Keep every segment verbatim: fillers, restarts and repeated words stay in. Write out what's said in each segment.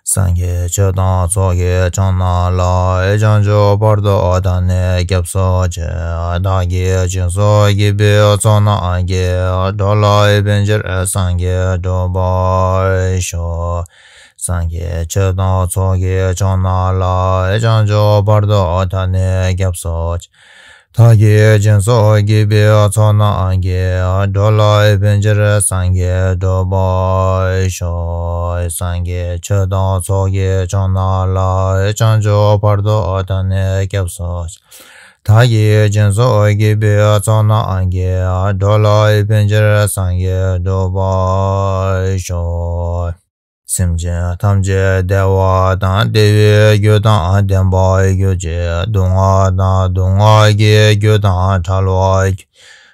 སངས་རྒྱས་ཆོས་དང་ཚོགས་ཀྱི་མཆོག་རྣམས་ལ། བྱང་ཆུབ་བར་དུ་བདག་ནི་སྐྱབས་སུ་མཆི། བདག་གིས་སྦྱིན་སོགས་བགྱིས་པའི་ཚོགས་རྣམས་ཀྱིས། འགྲོ་ལ་ཕན་ཕྱིར་སངས་རྒྱས་འགྲུབ་པར་ཤོག། སངས་རྒྱས་ཆོས་དང་ཚོགས་ཀྱི་མཆོག་རྣམས་ལ། བྱང་ཆུབ་བར་དུ་བདག་ནི་སྐྱབས་སུ་མཆི། བདག་གིས་སྦྱིན་སོགས་བགྱིས་པའི་ཚོགས་རྣམས་ཀྱིས། འགྲོ་ལ་ཕན་ཕྱིར་སངས་རྒྱས་འགྲུབ་པར་ཤོག། སངས་རྒྱས་ཆོས་དང་ཚོགས་ཀྱི་མཆོག་རྣམས་ལ། བྱང་ཆུབ་བར་དུ་བདག་ནི་སྐྱབས་སུ་མཆི། བདག་གིས་སྦྱིན་སོགས་བགྱིས་པའི་ཚོགས་རྣམས་ཀྱིས། འགྲོ་ལ་ཕན་ཕྱིར་སངས་རྒྱས་འགྲུབ་པར་ཤོག། སེམས་ཅན་ཐམས་ཅད་བདེ་བ་དང་བདེ་བའི་རྒྱུ་དང་ལྡན་པར་གྱུར་ཅིག། སྡུག་བསྔལ་དང་སྡུག་བསྔལ་གྱི་རྒྱུ་དང་བྲལ་བར་གྱུར།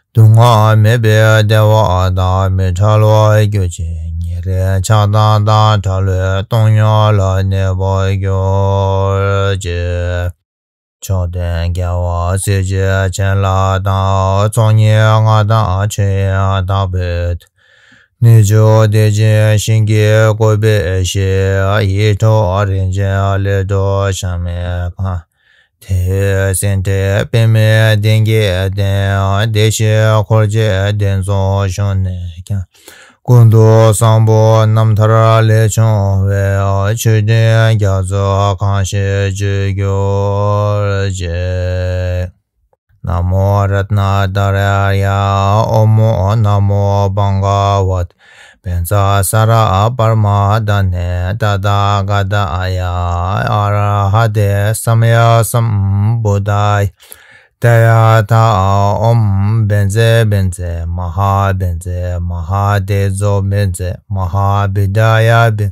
སྡུག་བསྔལ་མེད་པའི་བདེ་བ་དང་མི་འབྲལ་བར་གྱུར་ཅིག། ཉེ་རིང་ཆགས་སྡང་དང་བྲལ་བའི་སྟོང་ཉིད་ལ་གནས་པར་གྱུར་ཅིག། མཆོག་ལྡན་རྒྱལ་བ་སྲས་བཅས་བྱིན་རླབས་དང་། ཚོགས་གཉིས་མངའ་ཐང་ཆོས་དབྱིངས་དག་པའི་མཐུས། གནས་མཆོག་བདེ་ཆེན་ཞིང་གི་བཀོད་པའི་གཞི། ཡིད་འཕྲོག་རིན་ཆེན་ལས་འགྲོ་བྱམས་མའི་ཁང་། དེ་བས་སེང་ཁྲི་པདྨའི་གདན་གྱི་སྟེང་། བདེ་གཤེགས་འཁོར་བཅས་གདན་རྫོགས་བཞུགས་ནས་ཀྱང་། ཀུན་ཏུ་བཟང་པོ་རྣམ་ཐར་ལས་བྱུང་བའི། ཆོས་འབྲིང་རྒྱ་མཚོ་གང་ཞིག་བརྗོད་གྱུར་ཅིག། ན་མོ་རཏྣ་ཏ་ར་ཡ། ཨོ་མོ་ན་མོ་བྷ་ག་ཝ་ཏ། བཛྲ་ས་ར་པར་མ་དྷཱ་ནེ། ཏ་ཐཱ་ག་ཏཱ་ཡ། ཨ་ར་ཧ་ཏེ་སམ་ཡ་སམ་བུ་དྷཱ་ཡ། ཏ་ཡ་ཐཱ། ཨོཾ་བཛྲ་བཛྲ་མ་ཧཱ་བཛྲ་མ་ཧཱ་ཏེ་ཛོ་བཛྲ་མ་ཧཱ་བི་དྲ་ཡ་བཛྲ་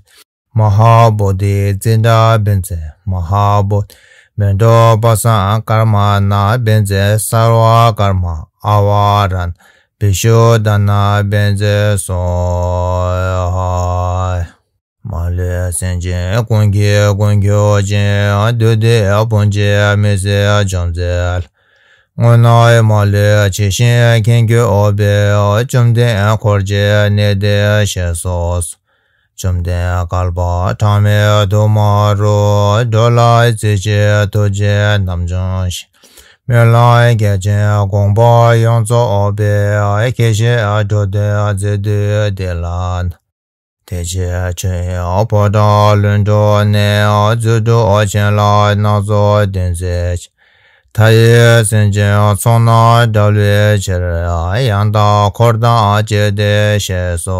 མ་ཧཱ་བོ་དྷི་ཙིཏྟ་བཛྲ་མ་ཧཱ་བོ་དྷི་མཻ་ཏྲོ་པ་སཾ་ཀརྨ་ཎ་བཛྲ་སརྦ་ཀརྨ་ཨ་ཝ་ར་ཎ་བི་ཤུདྡྷ་ཎ་བཛྲ་སྭཱ་ཧཱ། མ་ལུས་སེམས་ཅན་ཀུན་གྱི་མགོན་གྱུར་ཅིང་། བདུད་སྡེ་དཔུང་བཅས་མི་བཟད་འཇོམས་མཛད། དངོས་རྣམས་མ་ལུས་ཇི་བཞིན་མཁྱེན་གྱུར་པའི། བཅོམ་ལྡན་འཁོར་བཅས་གནས་འདིར་གཤེགས་སུ་གསོལ། བཅོམ་ལྡན་བསྐལ་པ་གྲངས་མེད་དུ་མ་རུ། འགྲོ་ལ་རྩེ་གཅིག་ཐུགས་རྗེ་རྣམ་འབྱོངས་ཤིང་། སྨོན་ལམ་རྒྱ་ཆེན་དགོངས་པ་ཡོངས་རྫོགས་པའི། ཁྱེད་ཞལ་འགྲོ་དོན་མཛད་དུས་འདི་ལ། དེ་ཕྱིར་ཆོས་དབྱིངས་ཕོ་བྲང་ལྷུན་གྲུབ་ནས། རྫུ་འཕྲུལ་ཆེན་ལ་སྣ་ཚོགས་སྟོན་མཛད་ཅིང་། མཐའ་ཡས་སེམས་ཅན་ཚོགས་རྣམས་བསྒྲལ་བའི་ཕྱིར། ཡང་དག་འཁོར་དང་བཅས་ཏེ་གཤེགས་སུ་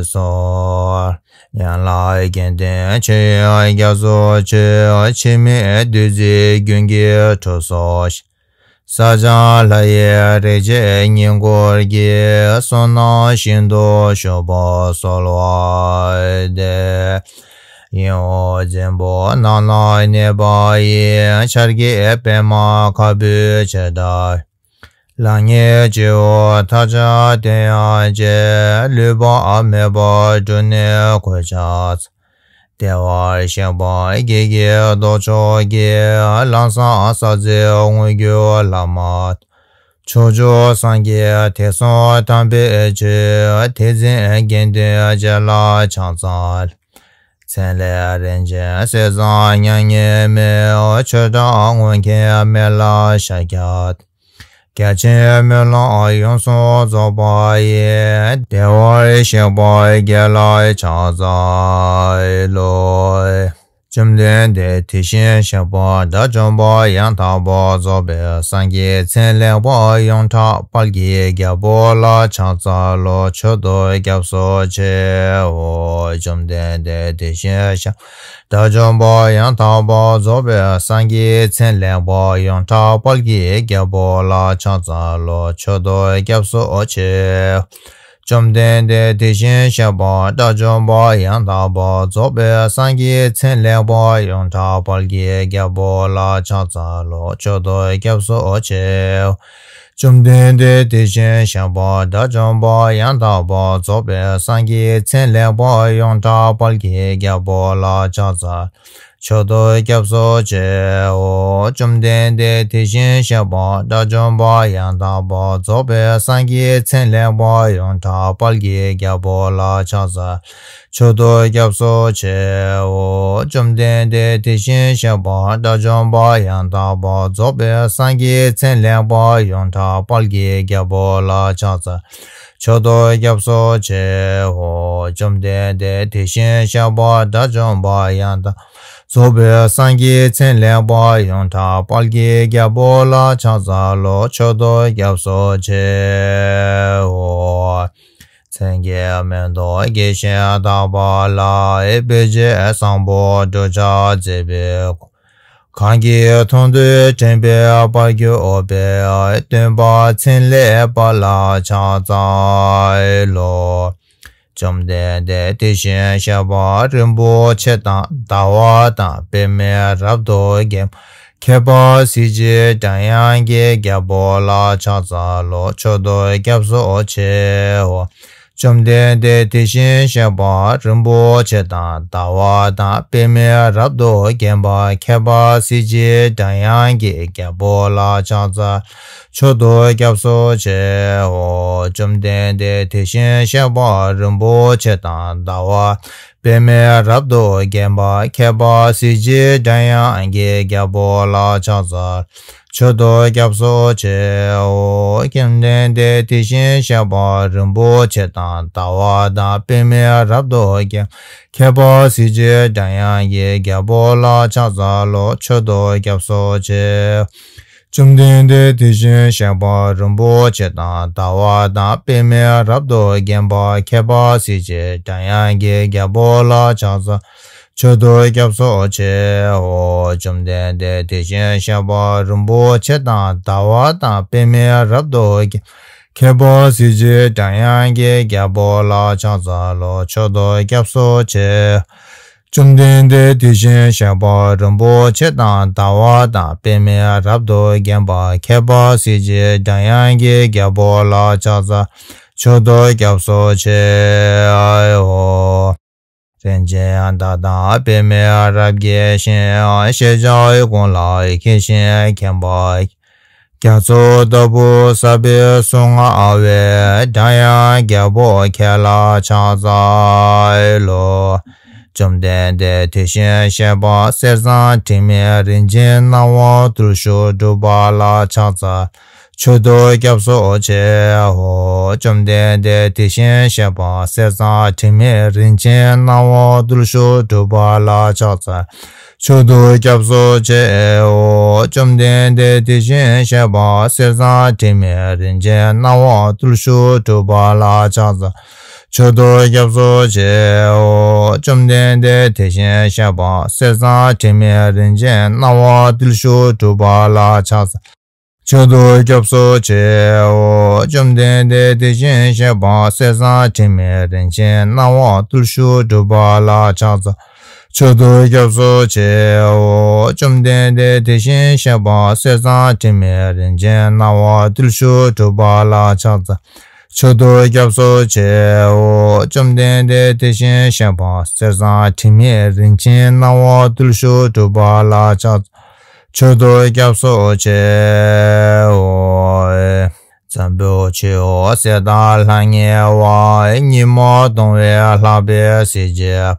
གསོལ། ཡན་ལག་བརྒྱད་ལྡན་ཆོས་དབྱིངས་རྒྱ་མཚོ་ཆེ། འཆི་མེད་བདུད་རྩིའི་རྒྱུན་གྱིས་འཁྲུགས་སོ་ཞེས། ས་བྱང་ལྷ་ཡི་རིགས་བྱེད་བསྙེན་བཀུར་གྱི། བསོད་ནམས་ཤིན་ཏུ་ཤུགས་པ་གསོལ་བ་འདེབས། ཡིད་འོང་བཙན་པོ་རྣམས་ལ་གནས་པ་ཡི། ཕྱག་རྒྱའི་པདྨ་དཀར་པོའི་ཞལ་བལྟ། ལྷང་ངེ་སྤྱི་བོར་མཐའ་ཡས་དོན་ཡོད་ཅེས། ལུས་པ་མེད་པར་སྤྲུལ་ནས་གོས་ཕྱག་འཚལ། བདེ་བར་གཤེགས་པ་དགྱེས་དགྱེས་ལྡོག་ཕྱོགས་ཀྱི། ལམ་བཟང་ས་འཛིན་དངོས་བརྒྱུད་བླ་མ། ཕྱོགས་བཅུ་སངས་རྒྱས་ཐེག་གསུམ་དམ་པའི་ཆོས། ཐེག་ཆེན་དགེ་འདུན་བཅས་ལ་ཕྱག་འཚལ། མཚན་ལས་རིན་ཆེན་གསེར་ཟངས་མྱ་ངན་མེད། ཆོས་གྲགས་མངོན་མཁྱེན་མེ་ལྷ་ཤཱཀྱ། རྒྱ་ཆེན་སྨོན་ལམ་ཡོངས་སུ་རྫོགས་པ་ཡི། བདེ་བར་གཤེགས་པ་དགྱེས་ལ་ཕྱག་འཚལ་ལོ། བཅོམ་ལྡན་འདས་དེ་བཞིན་གཤེགས་པ་དགྲ་བཅོམ་པ་ཡང་དག་པར་རྫོགས་པའི་སངས་རྒྱས་མཚན་ལེགས་པ་ཡོངས་གྲགས་དཔལ་གྱི་རྒྱལ་པོ་ལ་ཕྱག་འཚལ་ལོ། མཆོག་ཏུ་སྐྱབས་སུ་མཆིའོ། བཅོམ་ལྡན་འདས་དེ་བཞིན་གཤེགས་དགྲ་བཅོམ་པ་ཡང་དག་པར་རྫོགས་པའི་སངས་རྒྱས་མཚན་ལེགས་པ་ཡོངས་གྲགས་དཔལ་གྱི་རྒྱལ་པོ་ལ་ཕྱག་འཚལ་ལོ། མཆོག་ཏུ་སྐྱབས་སུ་མཆིའོ། བཅོམ་ལྡན་འདས་དེ་བཞིན་གཤེགས་པ་དགྲ་བཅོམ་པ་ཡང་དག་པར་རྫོགས་པའི་སངས་རྒྱས་མཚན་ལེགས་པ་ཡོངས་གྲགས་དཔལ་གྱི་རྒྱལ་པོ་ལ་ཕྱག་འཚལ་ལོ། མཆོག་ཏུ་སྐྱབས་སུ་མཆིའོ། བཅོམ་ལྡན་འདས་དེ་བཞིན་གཤེགས་པ་དགྲ་བཅོམ་པ་ཡང་དག་པར་རྫོགས་པའི་སངས་རྒྱས་མཚན་ལེགས་པ་ཡོངས་གྲགས་དཔལ་གྱི་རྒྱལ་པོ་ལ་ཕྱག་འཚལ། མཆོད་དོ་སྐྱབས་སུ་མཆིའོ། བཅོམ་ལྡན་འདས་དེ་བཞིན་གཤེགས་པ་དགྲ་བཅོམ་པ་ཡང་དག་པར་རྫོགས་པའི་སངས་རྒྱས་ཚེ་ལེགས་པ་ཡོངས་གྲགས་དཔལ་གྱི་རྒྱལ་པོ་ལ་ཕྱག་འཚལ། མཆོད་དོ་སྐྱབས་སུ་མཆིའོ། བཅོམ་ལྡན་འདས་དེ་བཞིན་གཤེགས་པ་དགྲ་བཅོམ་པ་ཡང་དག་པར་རྫོགས་པའི་སངས་རྒྱས་ཚེ་ལེགས་པ་ཡོངས་གྲགས་དཔལ་གྱི་རྒྱལ་པོ་ལ་ཕྱག་འཚལ། མཆོད་དོ་སྐྱབས་སུ་མཆིའོ། བཅོམ་ལྡན་འདས་དེ་བཞིན་གཤེགས་པ་དགྲ་བཅོམ་པ་ཡང་དག་རྫོགས་པའི་སངས་རྒྱས་ཚེ་ལེགས་པ་ཡོངས་གྲགས་དཔལ་གྱི་རྒྱལ་པོ་ལ་ཕྱག་འཚལ་ལོ། མཆོད་དོ་སྐྱབས་སུ་མཆིའོ། མཚན་གྱི་མེ་ཏོག་དགྱེས་ཤིང་དག་པ་ལ། བེ་ཅོན་བཟང་པོ་བགྲོད་བྱར་མཛད་པའི་གང་གི་མཐོང་ཐོས་དྲན་པས་ཕར་གྱུར་པའི། སྟོན་པ་ཕྲིན་ལས་པ་ལ་ཕྱག་འཚལ་ལོ། བཅོམ་ལྡན་འདས་དེ་བཞིན་གཤེགས་པ་རིན་པོ་ཆེ་དང་ཟླ་བ་དང་པདྨས་རབ་ཏུ་བརྒྱན། ཁྱད་པར་གཟི་བརྗིད་སྒྲ་དབྱངས་ཀྱི་རྒྱལ་པོ་ལ་ཕྱག་འཚལ་ལོ། མཆོད་དོ་སྐྱབས་སུ་མཆིའོ། བཅོམ་ལྡན་འདས་དེ་བཞིན་གཤེགས་པ་རིན་པོ་ཆེ་དང་ཟླ་བ་དང་པདྨས་རབ་ཏུ་བརྒྱན་པ། ཁྱད་པར་གཟི་བརྗིད་སྒྲ་དབྱངས་ཀྱི་རྒྱལ་པོ་ལ་ཕྱག་འཚལ། མཆོད་དོ་སྐྱབས་སུ་མཆིའོ། བཅོམ་ལྡན་འདས་དེ་བཞིན་གཤེགས་པ་རིན་པོ་ཆེ་དང་ཟླ་བ་པདྨས་རབ་ཏུ་བརྒྱན་པ། ཁྱད་པར་གཟི་བརྗིད་སྒྲ་དབྱངས་ཀྱི་རྒྱལ་པོ་ལ་ཕྱག་འཚལ། མཆོད་དོ་སྐྱབས་སུ་མཆིའོ། བཅོམ་ལྡན་འདས་དེ་བཞིན་གཤེགས་པ་རིན་པོ་ཆེ་དང་ཟླ་བ་དང་པདྨས་རབ་ཏུ་བརྒྱན། ཁྱད་པར་གཟི་བརྗིད་སྒྲ་དབྱངས་ཀྱི་རྒྱལ་པོ་ལ་ཕྱག་འཚལ་ལོ། མཆོད་དོ་སྐྱབས་སུ་མཆིའོ། བཅོམ་ལྡན་འདས་དེ་བཞིན་གཤེགས་པ་རིན་པོ་ཆེ་དང་ཟླ་བ་དང་པདྨས་རབ་ཏུ་བརྒྱན་པ། ཁྱད་པར་གཟི་བརྗིད་སྒྲ་དབྱངས་ཀྱི་རྒྱལ་པོ་ལ་ཕྱག་འཚལ། མཆོད་དོ་སྐྱབས་སུ་མཆིའོ། བཅོམ་ལྡན་འདས་དེ་བཞིན་གཤེགས་པ་རིན་པོ་ཆེ་དང་ཟླ་བ་དང་པདྨས་རབ་ཏུ་བརྒྱན། ཁྱད་པར་གཟི་བརྗིད་སྒྲ་དབྱངས་ཀྱི་རྒྱལ་པོ་ལ་ཕྱག་འཚལ་ལོ། མཆོད་དོ་སྐྱབས་སུ་མཆིའོ། བཅོམ་ལྡན་འདས་དེ་བཞིན་གཤེགས་པ་རིན་པོ་ཆེ་དང་ཟླ་བ་དང་པདྨས་རབ་ཏུ་བརྒྱན་པ། ཁྱད་པར་གཟི་བརྗིད་སྒྲ་དབྱངས་ཀྱི་རྒྱལ་པོ་ལ་ཕྱག་འཚལ། མཆོད་དོ་སྐྱབས་སུ་མཆིའོ། རིན་ཆེན་ཟླ་དང་པདྨས་རབ་རྒྱས་ཤིང་། ཤེས་བྱ་ཀུན་ལ་མཁས་ཤིང་མཁྱེན་པ། རྒྱ་མཚོ་ལྟ་བུ་ཟབ་པའི་གསུང་བསྔགས་པའི། སྒྲ་དབྱངས་རྒྱལ་པོ་ཁྱེད་ལ་ཕྱག་འཚལ་ལོ། བཅོམ་ལྡན་འདས་དེ་བཞིན་གཤེགས་པ་གསེར་སྲང་དྲི་མེད་རིན་ཆེན་སྣང་བ་རྡུལ་བཞུན་གྲུབ་པ་ལ་ཕྱག་འཚལ། མཆོད་དོ་སྐྱབས་སུ་མཆིའོ། བཅོམ་ལྡན་འདས་དེ་བཞིན་གཤེགས་པ་གསེར་སྲང་དྲི་མེད་རིན་ཆེན་སྣང་བ་རྡུལ་བཞུན་གྲུབ་པ་ལ་ཕྱག་འཚལ། མཆོད་དོ་སྐྱབས་སུ་མཆིའོ། བཅོམ་ལྡན་འདས་དེ་བཞིན་གཤེགས་པ་གསེར་སྲང་དྲི་མེད་རིན་ཆེན་སྣང་བ་རྡུལ་བཞུན་གྲུབ་པ་ལ་ཕྱག་འཚལ། མཆོད་དོ་སྐྱབས་སུ་མཆིའོ། བཅོམ་ལྡན་འདས་དེ་བཞིན་གཤེགས་པ་གསེར་སྲང་དྲི་མེད་རིན་ཆེན་སྣང་བ་རྡུལ་བཞུན་གྲུབ་པ་ལ་ཕྱག་འཚལ། མཆོད་དོ་སྐྱབས་སུ་མཆིའོ། བཅོམ་ལྡན་འདས་དེ་བཞིན་གཤེགས་པ་གསེར་སྲང་དྲི་མེད་རིན་ཆེན་སྣང་བ་རྡུལ་བཞུན་གྲུབ་པ་ལ་ཕྱག་འཚལ། མཆོད་དོ་སྐྱབས་སུ་མཆིའོ། བཅོམ་ལྡན་འདས་དེ་བཞིན་གཤེགས་པ་གསེར་སྲང་དྲི་མེད་རིན་ཆེན་སྣང་བ་རྡུལ་བཞུན་གྲུབ་པ་ལ་ཕྱག་འཚལ། མཆོད་དོ་སྐྱབས་སུ་མཆིའོ། བཅོམ་ལྡན་འདས་དེ་བཞིན་གཤེགས་པ་གསེར་སྲང་དྲི་མེད་རིན་ཆེན་སྣང་བ་རྡུལ་བཞུན་གྲུབ་པ་ལ་ཕྱག་འཚལ། མཆོད་དོ་སྐྱབས་སུ་མཆིའོ། འཛམ་བུ་ཆེའུ་གསེར་དང་ལྷང་ངེ་བ། ཉི་མ་གདུང་བས་ལྷག་པའི་གཟི་བརྗིད།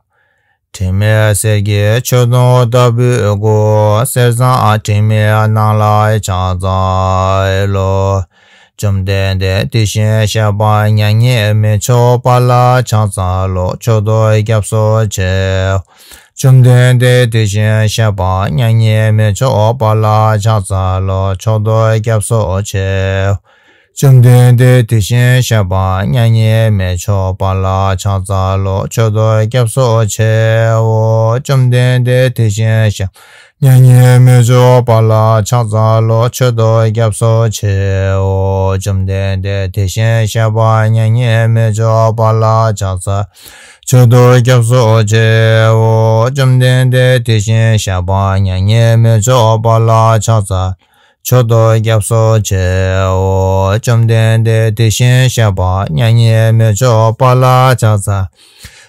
དྲི་མེད་གསེར་གྱི་མཆོད་སྡོང་ལྟ་བུའི་སྐུ། གསེར་སྲང་དྲི་མེད་རྣམས་ལ་ཕྱག་འཚལ་ལོ། བཅོམ་ལྡན་འདས་དེ་བཞིན་གཤེགས་པ་མྱ་ངན་མི་འཆོར་བ་ལ་ཕྱག་འཚལ་ལོ། མཆོད་དོ་སྐྱབས་སུ་མཆིའོ། བཅོམ་ལྡན་འདས་དེ་བཞིན་གཤེགས་པ་མྱ་ངན་མི་འཆོར་བ་ལ་ཕྱག་འཚལ་ལོ། མཆོད་དོ་སྐྱབས་སུ་མཆིའོ། བཅོམ་ལྡན་འདས་དེ་བཞིན་གཤེགས་པ་མྱ་ངན་མི་འཆོར་བ་ལ་ཕྱག་འཚལ་ལོ། མཆོད་དོ་སྐྱབས་སུ་མཆིའོ། བཅོམ་ལྡན་འདས་དེ་བཞིན་གཤེགས་མྱ་ངན་མི་འཆོར་བ་ལ་ཕྱག་འཚལ་ལོ། མཆོད་དོ་སྐྱབས་སུ་མཆིའོ། བཅོམ་ལྡན་འདས་དེ་བཞིན་གཤེགས་པ་མྱ་ངན་མི་འཆོར་བ་ལ་ཕྱག་འཚལ། མཆོད་དོ་སྐྱབས་སུ་མཆིའོ། བཅོམ་ལྡན་འདས་དེ་བཞིན་གཤེགས་པ་མྱ་ངན་མི་འཆོར་བ་ལ་ཕྱག་འཚལ། མཆོད་དོ་སྐྱབས་སུ་མཆིའོ། བཅོམ་ལྡན་འདས་དེ་བཞིན་གཤེགས་པ་མྱ་ངན་མི་འཆོར་བ་ལ་ཕྱག་འཚལ།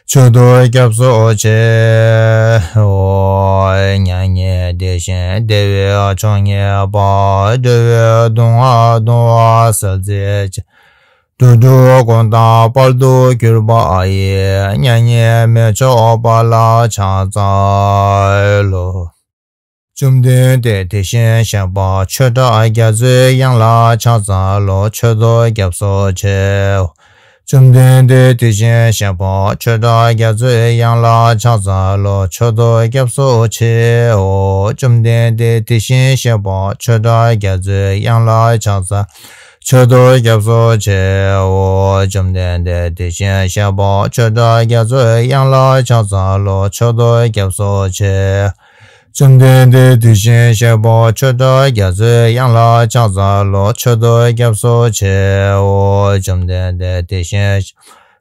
མཆོད་དོ་སྐྱབས་སུ་མཆིའོ། མྱ་ངན་འདས་ཞི་བདེ་བའི་མཆོག་བརྙེས་པ། འགྲོ་བའི་སྡུག་བསྔལ་གདུང་བ་སེལ་མཛད་ཅིང་། འགྲོ་དྲུག་སྒོམ་དང་དཔལ་དུ་གྱུར་པ་ཡི། མྱ་ངན་མི་ལྕོགས་དཔལ་ལ་ཕྱག་འཚལ་ལོ། བཅོམ་ལྡན་འདས་དེ་བཞིན་གཤེགས་པ་ཆོས་གྲགས་རྒྱ་མཚོའི་དབྱངས་ལ་ཕྱག་འཚལ་ལོ། མཆོད་དོ་སྐྱབས་སུ་མཆིའོ། བཅོམ་ལྡན་འདས་དེ་བཞིན་གཤེགས་པ་ཆོས་གྲགས་རྒྱ་མཚོའི་དབྱངས་ལ་ཕྱག་འཚལ་ལོ། མཆོད་དོ་སྐྱབས་སུ་མཆིའོ། བཅོམ་ལྡན་འདས་དེ་བཞིན་གཤེགས་པ་ཆོས་གྲགས་རྒྱ་མཚོའི་དབྱངས་ལ་ཕྱག་འཚལ། མཆོད་དོ་སྐྱབས་སུ་མཆིའོ། བཅོམ་ལྡན་འདས་དེ་བཞིན་གཤེགས་པ་ཆོས་གྲགས་རྒྱ་མཚོའི་དབྱངས་ལ་ཕྱག་འཚལ་ལོ། མཆོད་དོ་སྐྱབས་སུ་མཆིའོ། བཅོམ་ལྡན་འདས་དེ་བཞིན་གཤེགས་པ་ཆོས་གྲགས་རྒྱ་མཚོའི་དབྱངས་ལ་ཕྱག་འཚལ་ལོ། མཆོད་དོ་སྐྱབས་སུ་མཆིའོ། བཅོམ་ལྡན་འདས་དེ་བཞིན་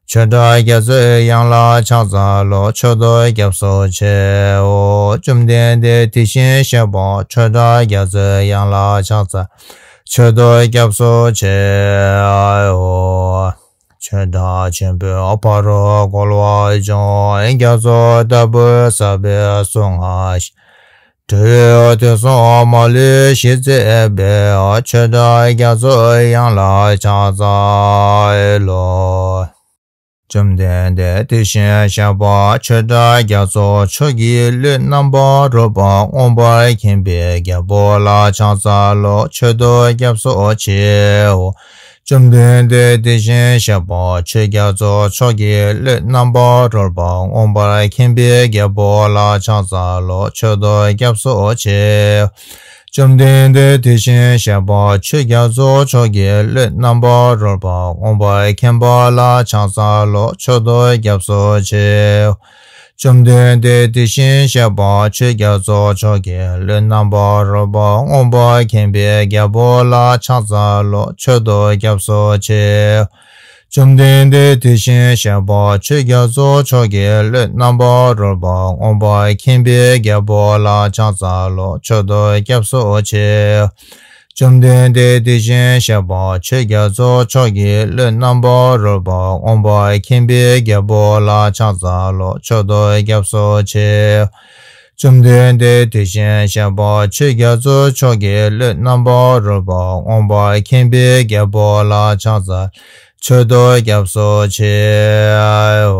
ཆོས་གྲགས་རྒྱ་མཚོའི་དབྱངས་ལ་ཕྱག་འཚལ་ལོ། མཆོད་དོ་སྐྱབས་སུ་མཆིའོ། བཅོམ་ལྡན་འདས་དེ་བཞིན་གཤེགས་པ་ཆོས་གྲགས་རྒྱ་མཚོའི་དབྱངས་ལ་ཕྱག་འཚལ། མཆོད་དོ་སྐྱབས་སུ་མཆིའོ། ཆོས་གྲགས་ཆེན་པོས་ཕ་རོལ་འཁོར་བ་འཇོམས། རྒྱ་མཚོ་ལྟ་བུར་ཟབ་པའི་གསུང་སྔགས་ཤིས། འགྲོ་བའི་དོན་སྲུང་མ་ལུས་གཞི་མཛད་པའི། ཆོས་གྲགས་རྒྱ་མཚོའི་དབྱངས་ལ་ཕྱག་འཚལ་ལོ། བཅོམ་ལྡན་འདས་དེ་བཞིན་གཤེགས་པ་ཆོས་གྲགས་རྒྱ་མཚོ་མཆོག་གི་གླུ་རྣམ་པར་རོལ་པ་མངོན་པར་མཁྱེན་པའི་རྒྱལ་པོ་ལ་ཕྱག་འཚལ་ལོ། མཆོད་དོ་སྐྱབས་སུ་མཆིའོ། བཅོམ་ལྡན་འདས་དེ་བཞིན་གཤེགས་པ་ཆོས་རྒྱ་མཚོ་མཆོག་གི་གླུ་རྣམ་པར་རོལ་པ་མངོན་པར་མཁྱེན་པའི་རྒྱལ་པོ་ལ་ཕྱག་འཚལ་ལོ། མཆོད་དོ་སྐྱབས་སུ་མཆིའོ། བཅོམ་ལྡན་འདས་དེ་བཞིན་གཤེགས་པ་ཆོས་རྒྱ་མཚོ་མཆོག་གི་གླུ་རྣམ་པར་རོལ་པ་མངོན་པར་མཁྱེན་པ་ལ་ཕྱག་འཚལ་ལོ། མཆོད་དོ་སྐྱབས་སུ་མཆིའོ། བཅོམ་ལྡན་འདས་དེ་བཞིན་གཤེགས་པ་ཆོས་རྒྱ་མཚོ་མཆོག་གི་གླུ་རྣམ་པར་རོལ་པ་མངོན་པར་མཁྱེན་པའི་རྒྱལ་པོ་ལ་ཕྱག་འཚལ་ལོ། མཆོད་དོ་སྐྱབས་སུ་མཆིའོ། བཅོམ་ལྡན་འདས་དེ་བཞིན་གཤེགས་པ་ཆོས་རྒྱ་མཚོ་མཆོག་གི་གླུ་རྣམ་པར་རོལ་པ་མངོན་པར་མཁྱེན་པའི་རྒྱལ་པོ་ལ་ཕྱག་འཚལ་ལོ། མཆོད་དོ་སྐྱབས་སུ་མཆིའོ། བཅོམ་ལྡན་འདས་དེ་བཞིན་གཤེགས་པ་ཆོས་རྒྱ་མཚོ་མཆོག་གི་གླུ་རྣམ་པར་རོལ་པ་མངོན་པར་མཁྱེན་པའི་རྒྱལ་པོ་ལ་ཕྱག་འཚལ་ལོ། མཆོད་དོ་སྐྱབས་སུ་མཆིའོ། བཅོམ་ལྡན་འདས་དེ་བཞིན་གཤེགས་པ་ཆོས་རྒྱ་མཚོ་མཆོག་གི་གླུ་རྣམ་པར་རོལ་པ་མངོན་པར་མཁྱེན་པའི་རྒྱལ་པོ་ལ་ཕྱག་འཚལ། མཆོད་དོ་སྐྱབས་སུ་མཆིའོ།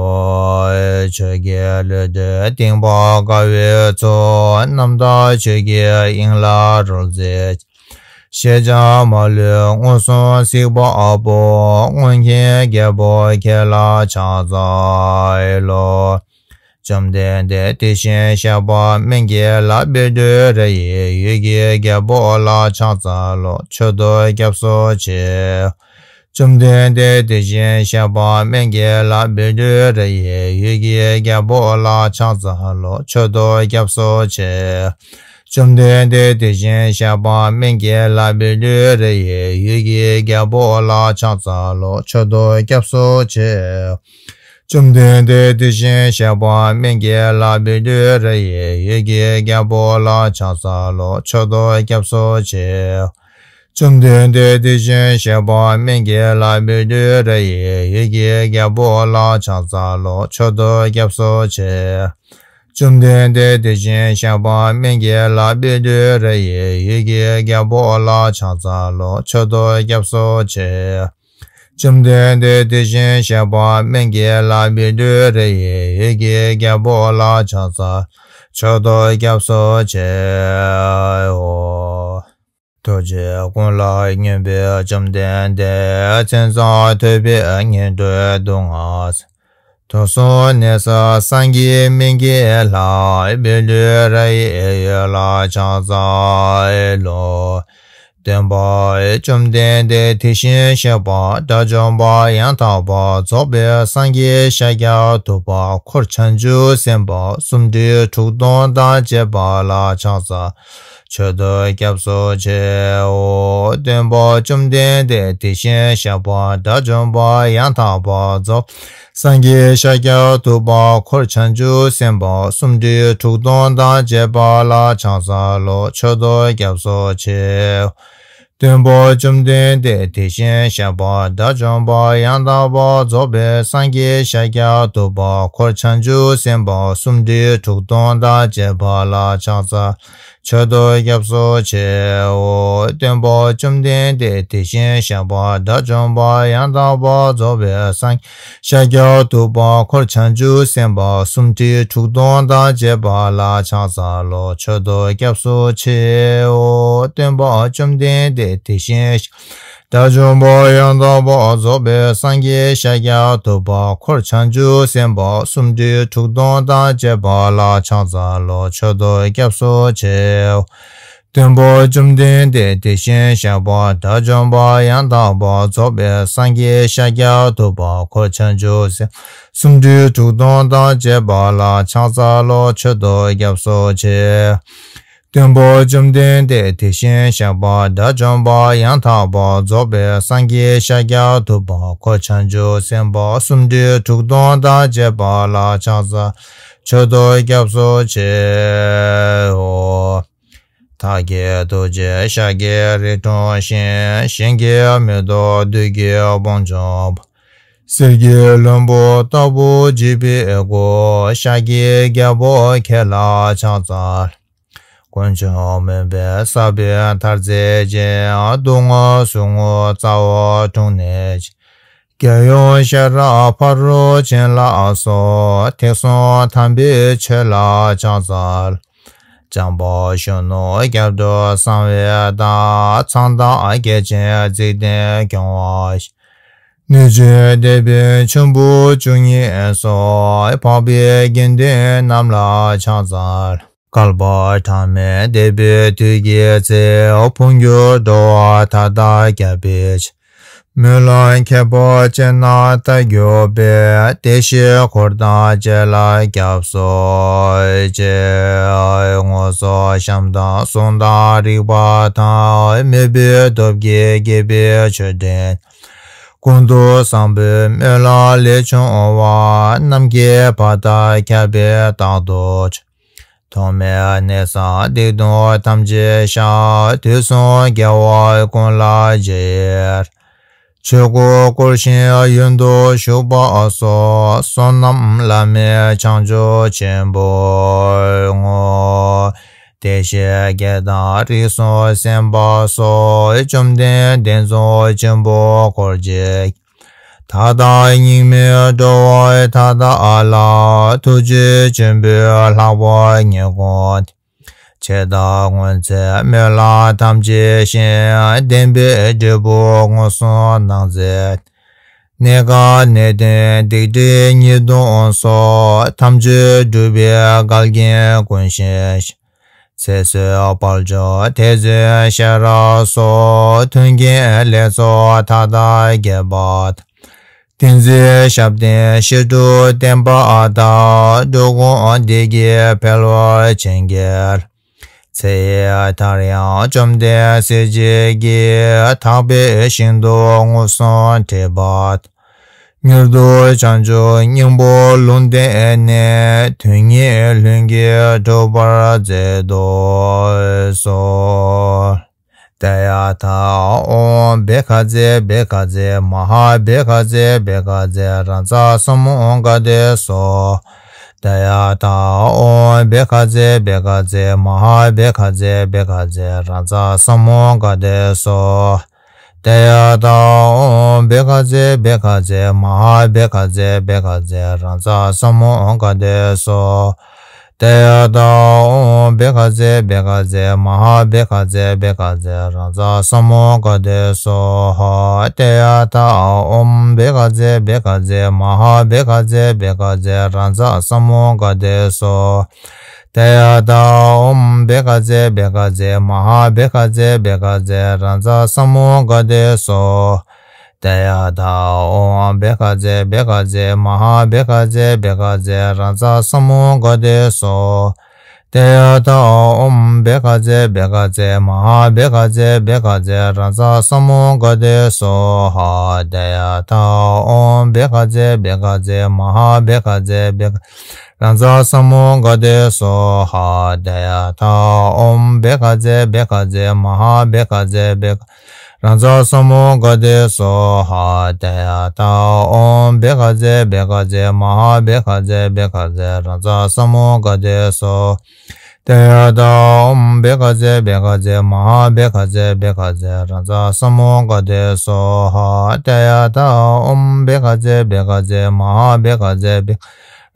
ཆོས་ཀྱི་གླུ་བཏུས་གཏིང་དཔག་དཀའ་བའི་ཚོགས། རྣམ་དག་ཆོས་ཀྱི་དབྱིངས་ལ་རོལ་མཛད། ཞེས་བྱ་མ་ལུས་མངོན་སུམ་གཟིགས་པ་པོ། མངོན་མཁྱེན་རྒྱལ་པོ་ཁྱེད་ལ་ཕྱག་འཚལ་ལོ། བཅོམ་ལྡན་འདས་དེ་བཞིན་གཤེགས་པ་སྨན་གྱི་བླ་བཻ་ཌཱུརྱ་ཡི་ཡུལ་གྱི་རྒྱལ་པོ་ལ་ཕྱག་འཚལ་ལོ། མཆོད་དོ་སྐྱབས་སུ་མཆིའོ། བཅོམ་ལྡན་འདས་དེ་བཞིན་གཤེགས་པ་སྨན་གྱི་བླ་བཻ་ཌཱུརྱ་ཡི་ཡུལ་གྱི་རྒྱལ་པོ་ལ་ཕྱག་འཚལ་ལོ། མཆོད་དོ་སྐྱབས་སུ་མཆིའོ། བཅོམ་ལྡན་འདས་དེ་བཞིན་གཤེགས་པ་སྨན་གྱི་བླ་བཻ་ཌཱུརྱ་ཡི་ཡུལ་གྱི་རྒྱལ་པོ་ལ་ཕྱག་འཚལ་ལོ། མཆོད་དོ་སྐྱབས་སུ་མཆིའོ། བཅོམ་ལྡན་འདས་དེ་བཞིན་གཤེགས་པ་སྨན་གྱི་བླ་བཻ་ཌཱུརྱ་ཡི་ཡུལ་གྱི་རྒྱལ་པོ་ལ་ཕྱག་འཚལ་ལོ། མཆོད་དོ་སྐྱབས་སུ་མཆིའོ། བཅོམ་ལྡན་འདས་དེ་བཞིན་གཤེགས་པ་སྨན་གྱི་བླ་བཻ་ཌཱུརྱ་ཡི་ཡུལ་གྱི་རྒྱལ་པོ་ལ་ཕྱག་འཚལ་ལོ། མཆོད་དོ་སྐྱབས་སུ་མཆིའོ། བཅོམ་ལྡན་འདས་དེ་བཞིན་གཤེགས་པ་སྨན་གྱི་བླ་བཻ་ཌཱུརྱ་ཡི་ཡུལ་གྱི་རྒྱལ་པོ་ལ་ཕྱག་འཚལ་ལོ། མཆོད་དོ་སྐྱབས་སུ་མཆིའོ། བཅོམ་ལྡན་འདས་དེ་བཞིན་གཤེགས་པ་སྨན་གྱི་བླ་བཻ་ཌཱུརྱ་ཡི་ཡུལ་གྱི་རྒྱལ་པོ་ལ་ཕྱག་འཚལ། མཆོད་དོ་སྐྱབས་སུ་མཆིའོ། ཐུགས་རྗེ་ཀུན་ལ་སྙོམས་པའི་བཅོམ་ལྡན་འདས། མཚན་ཙམ་ཐོས་པས་ངན་འགྲོའི་སྡུག་བསྔལ། དུག་གསུམ་ནད་མཚོན་སངས་རྒྱས་སྨན་གྱི་བླ། བཻ་ཌཱུརྱ་ཡི་ཡུལ་ལ་ཕྱག་འཚལ་ལོ། སྟོན་པ་བཅོམ་ལྡན་འདས་དེ་བཞིན་གཤེགས་པ་དགྲ་བཅོམ་པ་ཡང་དག་པར་རྫོགས་པའི་སངས་རྒྱས་ཤཱཀྱ་ཐུབ་པ་འཁོར་བྱང་ཆུབ་སེམས་དཔའ་སུམ་ཁྲི་དྲུག་སྟོང་དང་བཅས་པ་ལ་ཕྱག་འཚལ། མཆོད་དོ་སྐྱབས་སུ་མཆིའོ། སྟོན་པ་བཅོམ་ལྡན་འདས་དེ་བཞིན་གཤེགས་པ་དགྲ་བཅོམ་པ་ཡང་དག་པར་རྫོགས་སངས་རྒྱས་ཤཱཀྱ་ཐུབ་པ་འཁོར་བྱང་ཆུབ་སེམས་དཔའ་སུམ་ཁྲི་དྲུག་སྟོང་དང་བཅས་པ་ལ་ཕྱག་འཚལ་ལོ། མཆོད་དོ་སྐྱབས་སུ་མཆིའོ། སྟོན་པ་བཅོམ་ལྡན་འདས་དེ་བཞིན་གཤེགས་པ་དགྲ་བཅོམ་པ་ཡང་དག་པར་རྫོགས་པའི་སངས་རྒྱས་ཤཱཀྱ་ཐུབ་པ་འཁོར་བྱང་ཆུབ་སེམས་དཔའ་སུམ་ཁྲི་དྲུག་སྟོང་དང་བཅས་པ་ལ་ཕྱག་འཚལ་མཆོད་དོ་སྐྱབས་སུ་མཆིའོ། སྟོན་པ་བཅོམ་ལྡན་འདས་དེ་བཞིན་གཤེགས་པ་དགྲ་བཅོམ་པ་ཡང་དག་པར་རྫོགས་པའི་སངས་ཤཱཀྱ་ཐུབ་པ་འཁོར་བྱང་ཆུབ་སེམས་དཔའ་སུམ་ཁྲི་དྲུག་སྟོང་དང་བཅས་པ་ལ་ཕྱག་འཚལ་ལོ། མཆོད་དོ་སྐྱབས་སུ་མཆིའོ། སྟོན་པ་བཅོམ་ལྡན་འདས་དེ་བཞིན་གཤེགས་དགྲ་བཅོམ་པ་ཡང་དག་པར་རྫོགས་པའི་སངས་རྒྱས་ཤཱཀྱ་ཐུབ་པ་འཁོར་བྱང་ཆུབ་སེམས་དཔའ་སུམ་ཁྲི་དྲུག་སྟོང་དང་བཅས་པ་ལ་ཕྱག་འཚལ་ལོ། མཆོད་དོ་སྐྱབས་སུ་མཆིའོ། སྟོན་པ་བཅོམ་ལྡན་འདས་དེ་བཞིན་གཤེགས་པ་དགྲ་བཅོམ་པ་ཡང་དག་པར་རྫོགས་པའི་སངས་རྒྱས་ཤཱཀྱ་ཐུབ་པ་འཁོར་བྱང་ཆུབ་སེམས་སུམ་ཁྲི་དྲུག་སྟོང་དང་བཅས་པ་ལ་ཕྱག་འཚལ་ལོ། མཆོད་དོ་སྐྱབས་སུ་མཆི། སྟོན་པ་བཅོམ་ལྡན་འདས་དེ་བཞིན་གཤེགས་པ་དགྲ་བཅོམ་པ་ཡང་དག་པར་རྫོགས་པའི་སངས་རྒྱས་ཤཱཀྱ་ཐུབ་པ་འཁོར་བྱང་ཆུབ་སེམས་དཔའ་སུམ་ཁྲི་དྲུག་སྟོང་དང་བཅས་པ་ལ་ཕྱག་འཚལ་མཆོད་དོ་སྐྱབས་སུ་མཆིའོ། བདག་གི་ཐུགས་རྗེས་ཤཱཀྱའི་རིགས་འཁྲུངས་ཤིང་། ཞིང་གི་མེ་ཏོག་བདུད་ཀྱི་དཔུང་འཇོམས་པ། གསེར་གྱི་ལྷུན་པོ་ལྟ་བུ་བརྗིད་པའི་སྐུ། ཤཱཀྱའི་རྒྱལ་པོ་ཁྱེད་ལ་ཕྱག་འཚལ། དཀོན་མཆོག་མུན་པའི་ས་བོན་མཐར་འཛིན་ཅིང་། སྡུག་བསྔལ་ཟུག་རྔུ་རྩ་བ་དྲུངས་ནས་འབྱིན། རྒྱལ་ཡུམ་ཤེས་རབ་ཕ་རོལ་ཕྱིན་ལ་སོགས། ཐེག་གསུམ་དམ་པའི་ཆོས་ལ་ཕྱག་འཚལ། བྱམས་པ་གཞོན་ནུ་སྐྱབས་འགྲོ་གསང་བའི་བདག། མཚན་དང་རྒྱལ་ཆེན་འཇིག་རྟེན་སྐྱོང་བ་ཡི། ནུས་ཅན་དད་པའི་ཆུན་པོ་བཅུ་གཉིས་སོགས། འཕགས་པའི་དགེ་འདུན་རྣམས་ལ་ཕྱག་འཚལ། བསྐལ་པ་གྲངས་མེད་འདས་པའི་དུས་ཀྱི་ཚེ། འོ་འཕོ་འགྱུར་འགྲོ་བ་མཐའ་དག་བསྐྱབ་པའི་ཕྱིར། སྨོན་ལམ་ཁྱད་པར་ཅན་རྣམས་བཏབ་གྱུར་པའི། བདེ་གཤེགས་འཁོར་དང་བཅས་ལ་སྐྱབས་སུ་མཆི། དངོས་སུ་བྱམས་དང་གསུང་དང་རིག་པ་དང་། མོས་པའི་སྟོབས་ཀྱིས་དགྱེས་པའི་མཆོད་སྤྲིན། ཀུན་ཏུ་བཟང་པོའི་སྨོན་ལམ་ལས་བྱུང་བ། ནམ་མཁའི་བར་དག་ཁྱབ་པའི་རྟགས་ཏུ་གྱུར། ཐོགས་མེད་གནས་སམ་སྡིག་ལྟུང་ཐམས་ཅད་བཤགས། དུས་གསུམ་རྒྱལ་བ་ཀུན་ལ་རྗེས་ཆོས་སྐུ་བསྐུལ་ཞིང་ཡུན་དུ་བཞུགས་པ་སོགས། བསོད་ནམས་བླ་མེད་བྱང་ཆུབ་ཆེན་པོར་བསྔོ། བདེ་གཤེགས་བརྒྱད་དང་རིགས་གསུམ་སེམས་དཔའ་སོགས། བཅོམ་ལྡན་འདས་གཙོ་བོ་ཆེན་པོ་འཁོར་བཅས། མཐའ་དག་གཉིས་མེད་འགྲོ་བ་མཐའ་དག་ལ། ཐུགས་རྗེ་ཆེན་པོས་ལྷག་པར་ཉེར་མཁོ་སྟེ། ཆེ་འདབ་སྔོན་ཚེ་སྨོན་ལམ་ཐམས་ཅད་བཞེས། བདེན་པའི་འབྲས་བུ་མངོན་སུམ་སྣང་མཛད། གནས་སྐབས་ནད་གདོན་སྡིག་སྒྲིབ་ཉེས་ལྟུང་སོགས། ཐམས་ཅད་སྒྲུབ་པའི་འགལ་རྐྱེན་ཀུན་ཞི་ཞིང་། ཚེ་བསོད་དཔལ་འབྱོར་ཐེག་ཆེན་ཤེས་རབ་སོགས། མཐུན་རྐྱེན་ལེགས་ཚོགས་མཐའ་དག་རྒྱས་པ་དང་། ཏིང་འཛིན་ཞབས་བརྟན་བཤད་སྒྲུབ་བསྟན་པ་དང་། འགྲོ་ཀུན་བདེ་སྐྱིད་འཕེལ་བར་བྱིན་གྱིས། ཚེ་ཡི་མཐར་ཡང་བཅོམ་ལྡན་སྲས་བཅས་ཀྱིས། ཐེག་པའི་ཞིང་དུ་མངོན་སུམ་ཁྲིད་པ་དང་། མྱུར་དུ་བྱང་ཆུབ་སྙིང་པོ་ལུང་བསྟན་ནས། དོན་གཉིས་ལྷུན་གྱིས་གྲུབ་པར་མཛད་དུ་གསོལ། ཏདྱ་ཐཱ། ཨོཾ་བྷཻ་ཥ་ཛྱེ་བྷཻ་ཥ་ཛྱེ་མ་ཧཱ་བྷཻ་ཥ་ཛྱེ་བྷཻ་ཥ་ཛྱེ་རཱ་ཛ་ས་མུདྒ་ཏེ་སྭཱ་ཧཱ། ཏདྱ་ཐཱ། ཨོཾ་བྷཻ་ཥ་ཛྱེ་བྷཻ་ཥ་ཛྱེ་མ་ཧཱ་བྷཻ་ཥ་ཛྱེ་བྷཻ་ཥ་ཛྱེ་རཱ་ཛ་ས་མུདྒ་ཏེ་སྭཱ་ཧཱ། ཏདྱ་ཐཱ། ཨོཾ་བྷཻ་ཥ་ཛྱེ་བྷཻ་ཥ་ཛྱེ་མ་ཧཱ་བྷཻ་ཥ་ཛྱེ་བྷཻ་ཥ་ཛྱེ་རཱ་ཛ་ས་མུདྒ་ཏེ་སྭཱ་ཧཱ། ཏདྱ་ཐཱ། ཨོཾ་བྷཻ་ཥ་ཛྱེ་བྷཻ་ཥ་ཛྱེ་མ་ཧཱ་བྷཻ་ཥ་ཛྱེ་བྷཻ་ཥ་ཛྱེ་རཱ་ཛ་ས་མུདྒ་ཏེ་སྭཱ་ཧཱ། ཏདྱ་ཐཱ། ཨོཾ་བྷཻ་ཥ་ཛྱེ་བྷཻ་ཥ་ཛྱེ་མ་ཧཱ་བྷཻ་ཥ་ཛྱེ་བྷཻ་ཥ་ཛྱེ་རཱ་ཛ་ས་མུདྒ་ཏེ་སྭཱ་ཧཱ། ཏདྱ་ཐཱ། ཨོཾ་བྷཻ་ཥ་ཛྱེ་བྷཻ་ཥ་ཛྱེ་མ་ཧཱ་བྷཻ་ཥ་ཛྱེ་བྷཻ་ཥ་ཛྱེ་རཱ་ཛ་ས་མུདྒ་ཏེ་སྭཱ་ཧཱ། ཏདྱ་ཐཱ། ཨོཾ་བྷཻ་ཥ་ཛྱེ་བྷཻ་ཥ་ཛྱེ་མ་ཧཱ་བྷཻ་ཥ་ཛྱེ་བྷཻ་ཥ་ཛྱེ་རཱ་ཛ་ས་མུདྒ་ཏེ་སྭཱ་ཧཱ། ཏདྱ་ཐཱ། ཨོཾ་བྷཻ་ཥ་ཛྱེ་བྷཻ་ཥ་ཛྱེ་མ་ཧཱ་བྷཻ་ཥ་ཛྱེ་བྷཻ་ཥ་ཛྱེ་རཱ་ཛ་ས་མུདྒ་ཏེ་སྭཱ་ཧཱ། ཏདྱ་ཐཱ། ཨོཾ་བྷཻ་ཥ་ཛྱེ་བྷཻ་ཥ་ཛྱེ་མ་ཧཱ་བྷཻ་ཥ་ཛྱེ་བྷཻ་ཥ་ཛྱེ་རཱ་ཛ་ས་མུདྒ་ཏེ་སྭཱ་ཧཱ། ཏདྱ་ཐཱ། ཨོཾ་བྷཻ་ཥ་ཛྱེ་བྷཻ་ཥ་ཛྱེ་མ་ཧཱ་བྷཻ་ཥ་ཛྱེ་བྷཻ་ རཱ་ཛ་ས་མུདྒ་ཏེ་སྭཱ་ཧཱ། ཏདྱ་ཐཱ། ཨོཾ་བྷཻ་ཥ་ཛྱེ་བྷཻ་ཥ་ཛྱེ་མ་ཧཱ་བྷཻ་ཥ་ཛྱེ་བྷཻ་ཥ་ཛྱེ་རཱ་ཛ་ས་མུདྒ་ཏེ་སྭཱ་ཧཱ། ཏདྱ་ཐཱ། ཨོཾ་བྷཻ་ཥ་ཛྱེ་བྷཻ་ཥ་ཛྱེ་མ་ཧཱ་བྷཻ་ཥ་ཛྱེ་བྷཻ་ཥ་ཛྱེ་རཱ་ཛ་ས་མུདྒ་ཏེ་སྭཱ་ཧཱ། ཏདྱ་ཐཱ། ཨོཾ་བྷཻ་ཥ་ཛྱེ་བྷཻ་ཥ་ཛྱེ་མ་ཧཱ་བྷཻ་ཥ་ཛྱེ་བྷཻ་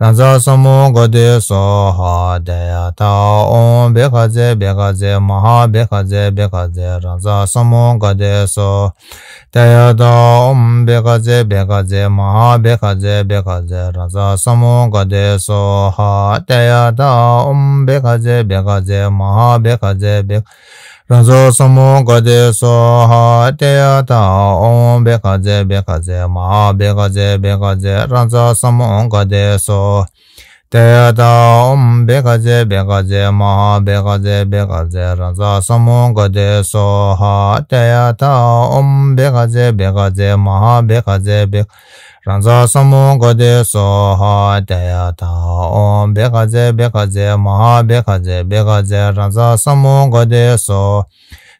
རཱ་ཛ་ས་མུདྒ་ཏེ་སྭཱ་ཧཱ། ཏདྱ་ཐཱ། ཨོཾ་བྷཻ་ཥ་ཛྱེ་བྷཻ་ཥ་ཛྱེ་མ་ཧཱ་བྷཻ་ཥ་ཛྱེ་བྷཻ་ཥ་ཛྱེ་རཱ་ཛ་ས་མུདྒ་ཏེ་སྭཱ་ཧཱ། ཏདྱ་ཐཱ། ཨོཾ་བྷཻ་ཥ་ཛྱེ་བྷཻ་ཥ་ཛྱེ་མ་ཧཱ་བྷཻ་ཥ་ཛྱེ་བྷཻ་ཥ་ཛྱེ་རཱ་ཛ་ས་མུདྒ་ཏེ་སྭཱ་ཧཱ། ཏདྱ་ཐཱ། ཨོཾ་བྷཻ་ཥ་ཛྱེ་བྷཻ་ཥ་ཛྱེ་མ་ཧཱ་བྷཻ་ཥ་ཛྱེ་བྷཻ་རཱ་ཛ་ས་མུདྒ་ཏེ་སྭཱ་ཧཱ། ཏདྱ་ཐཱ། ཨོཾ་བྷཻ་ཥ་ཛྱེ་བྷཻ་ཥ་ཛྱེ་མ་ཧཱ་བྷཻ་ཥ་ཛྱེ་བྷཻ་ཥ་ཛྱེ་རཱ་ཛ་ས་མུདྒ་ཏེ་སྭཱ་ཧཱ། ཏདྱ་ཐཱ། ཨོཾ་བྷཻ་ཥ་ཛྱེ་བྷཻ་ཥ་ཛྱེ་མ་ཧཱ་བྷཻ་ཥ་ཛྱེ་བྷཻ་ཥ་ཛྱེ་རཱ་ཛ་ས་མུདྒ་ཏེ་སྭཱ་ཧཱ། ཏདྱ་ཐཱ། ཨོཾ་བྷཻ་ཥ་ཛྱེ་བྷཻ་ཥ་ཛྱེ་མ་ཧཱ་བྷཻ་ཥ་ཛྱེ་བྷཻ་རཱ་ཛ་ས་མུདྒ་ཏེ་སྭཱ་ཧཱ། ཏདྱ་ཐཱ། ཨོཾ་བྷཻ་ཥ་ཛྱེ་བྷཻ་ཥ་ཛྱེ་མ་ཧཱ་བྷཻ་ཥ་ཛྱེ་བྷཻ་ཥ་ཛྱེ་རཱ་ཛ་ས་མུདྒ་ཏེ་སྭཱ་ཧཱ།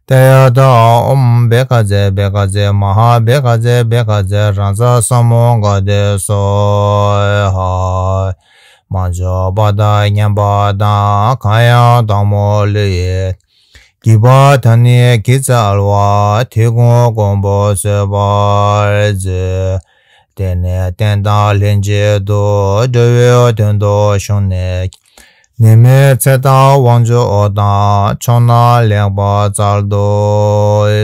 ཏདྱ་ཐཱ། ཨོཾ་བྷཻ་ཥ་ཛྱེ་བྷཻ་ཥ་ཛྱེ་མ་ཧཱ་བྷཻ་ཥ་ཛྱེ་བྷཻ་ཥ་ཛྱེ་རཱ་ཛ་ས་མུདྒ་ཏེ་སྭཱ་ཧཱ། མ་འཇོག་པ་དང་ཉམས་པ་དང་། གང་ཡང་བདག་མོ་ལུས་ཡིད་བགྱིས་པ་དག་ནི་བགྱིས་འཚལ་བ། དེ་ཀུན་མགོན་པོས་གསོལ་བར་མཛོད། དེ་ནས་རྟེན་དང་ལྷན་ཅིག་ཏུ། འགྲོ་བའི་དོན་དུ་བྱུང་ནས་ཀྱང་། ནད་མེད་ཚེ་དང་དབང་ཕྱུག་དང་། མཆོག་རྣམས་ལེགས་པར་སྩལ་དུ་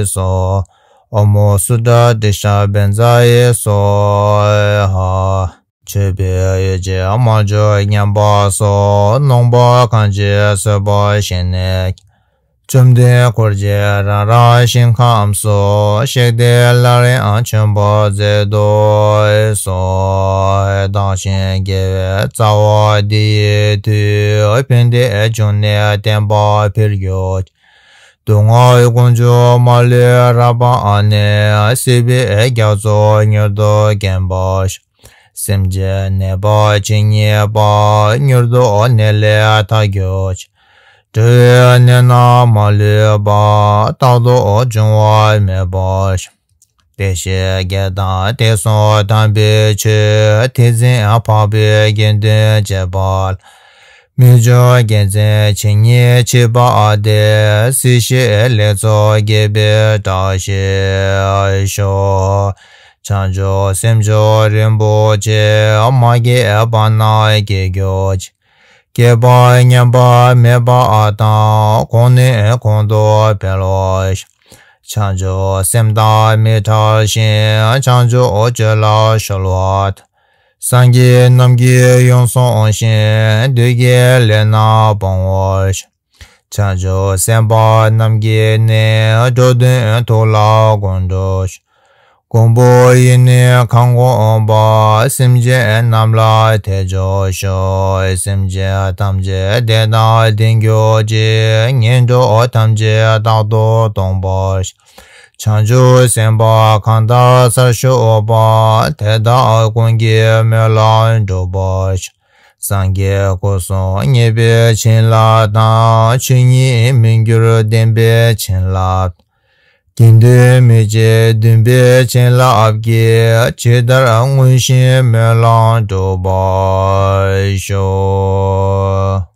གསོལ། ཨོཾ་སཱུ་ཏྲ་ཏྲི་ཤ་བཛྲ་ཡེ་སྭཱ་ཧཱ། མཆོད་པའི་ཡོ་བྱད་མ་བྱུང་ཉམས་པ་སོགས། ནོངས་པ་གང་བྱེད་བཟོད་པར་ཞེན་ནས་ཀྱང་། བཅོམ་ལྡན་འཁོར་བཅས་རང་རང་ཞིང་ཁམས་སུ། གཤེགས་ཏེ་སླར་ཡང་བྱོན་པར་མཛད་དུ་གསོལ། བདག་གཞན་དགེ་བའི་རྩ་བ་འདི་ཡི་མཐུས། ཕན་བདེའི་འབྱུང་གནས་བརྟན་པར་འཕེལ་གྱུར་ཅིག། སྡུག་བསྔལ་ཀུན་འབྱུང་མ་ལུས་རབ་སྤངས་ནས། སྲིད་པའི་རྒྱ་མཚོ་མྱུར་དུ་འགེམས་པར་ཤོག། སེམས་ཅན་ནད་པ་ཇི་སྙེད་པ། མྱུར་དུ་ནད་ལས་ཐར་གྱུར་ཅིག། འགྲོ་བའི་ནད་རྣམས་མ་ལུས་པ། རྟག་ཏུ་འབྱུང་བ་མེད་པར་ཤོག། བདེ་གཤེགས་བརྒྱད་དང་དྲི་བསུང་དམ་པའི་ཆོས། ཐེག་ཆེན་འཕགས་པའི་དགེ་འདུན་བཅས་པ་ལ། མི་འབྱུང་རྒྱལ་མཚན་ཇི་སྙེད་མཆིས་པ་དེ། སྲིད་ཞིའི་ལེགས་ཚོགས་རྒྱས་པའི་བཀྲ་ཤིས་ཤོག། བྱང་ཆུབ་སེམས་མཆོག་རིན་པོ་ཆེ། མ་སྐྱེས་པ་རྣམས་སྐྱེ་གྱུར་ཅིག། སྐྱེས་པ་ཉམས་པ་མེད་པ་དང་། གོང་ནས་གོང་དུ་འཕེལ་བར་ཤོག། བྱང་ཆུབ་སེམས་དང་མི་འབྲལ་ཞིང་། བྱང་ཆུབ་སྤྱོད་ལ་གཞོལ་བ་དང་། སངས་རྒྱས་རྣམས་ཀྱིས་ཡོངས་བཟུང་ཞིང་། བདུད་ཀྱི་ལས་རྣམས་སྤོང་བར་ཤོག། བྱང་ཆུབ་སེམས་དཔའ་རྣམས་ཀྱིས་ནི། འགྲོ་དོན་ཐུགས་ལ་དགོངས་འགྲུབ་ཤོག། མགོན་པོ་ཡི་ནི་གང་མགོན་པ། སེམས་ཅན་རྣམས་ལ་དད་གྱུར་ཤོག། སེམས་ཅན་ཐམས་ཅད་བདེ་དང་ལྡན་གྱུར་ཅིག། ངན་འགྲོ་ཐམས་ཅད་རྟག་ཏུ་སྟོངས་པར་ཤོག། བྱང་ཆུབ་སེམས་དཔའ་གང་དག་སར་བཞུགས་པ། དེ་དག་ཀུན་གྱི་སྨོན་ལམ་འགྲུབ་པར་ཤོག། སངས་རྒྱས་སྐུ་གསུམ་མཉེས་པའི་བྱིན་རླབས་དང་། ཆོས་ཉིད་མི་འགྱུར་བདེན་པའི་བྱིན་རླབས། དགེ་འདུན་མི་ཕྱེད་འདུན་པའི་བྱིན་རླབས་ཀྱིས། ཇི་ལྟར་མངོན་བཞིན་སྨོན་ལམ་འགྲུབ་པར་ཤོག།